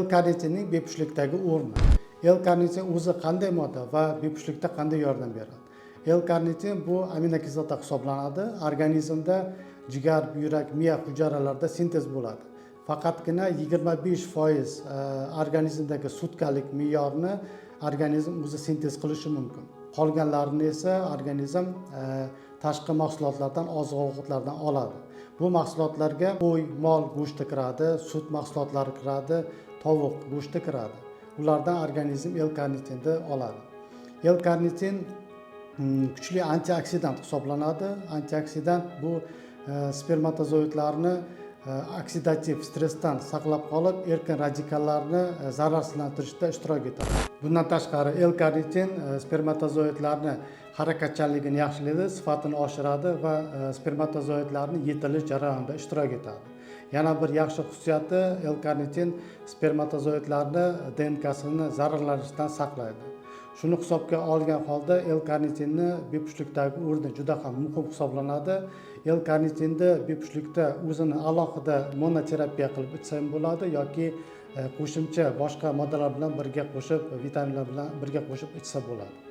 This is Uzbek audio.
L-karnitinning bepushtlikdagi o'rni. L-karnitin o'zi qanday modda va bepushtlikda qanday yordam beradi? L-karnitin bu aminokislota hisoblanadi. Organizmda jigar, buyrak, miya hujayralarida sintez bo'ladi. Faqatgina 25% organizmdagi sutkalik me'yorni organizm o'zi sintez qilishi mumkin. Qolganlarini esa organizm tashqi mahsulotlardan, oziq ovqatlardan oladi. Bu mahsulotlarga qo'y, mol go'shti kiradi, sut mahsulotlari kiradi, tovuq go'shti kiradi. Ulardan organizm L-karnitinni oladi. L-karnitin kuchli antioksidant hisoblanadi. Antioksidant bu spermatozoidlarni oksidativ stressdan saqlab qolib, erkin radikallarni zararsizlantirishda ishtirok etadi. Bundan tashqari, L-karnitin spermatozoidlarni harakatchanligini yaxshilaydi, sifatini oshiradi va spermatozoidlarni yetilish jarayonida ishtirok etadi. Yana bir yaxshi xususiyati, L-karnitin spermatozoidlarni DNKsini zararlanishdan saqlaydi. Shuni hisobga olgan holda L-karnitinni bepushtlikdagi o'rni juda ham muhim hisoblanadi. L-karnitinni bepushtlikda o'zini alohida monoterapiya qilib ichsa ham bo'ladi yoki qo'shimcha boshqa moddalar bilan birga qo'shib, vitaminlar bilan birga qo'shib ichsa bo'ladi.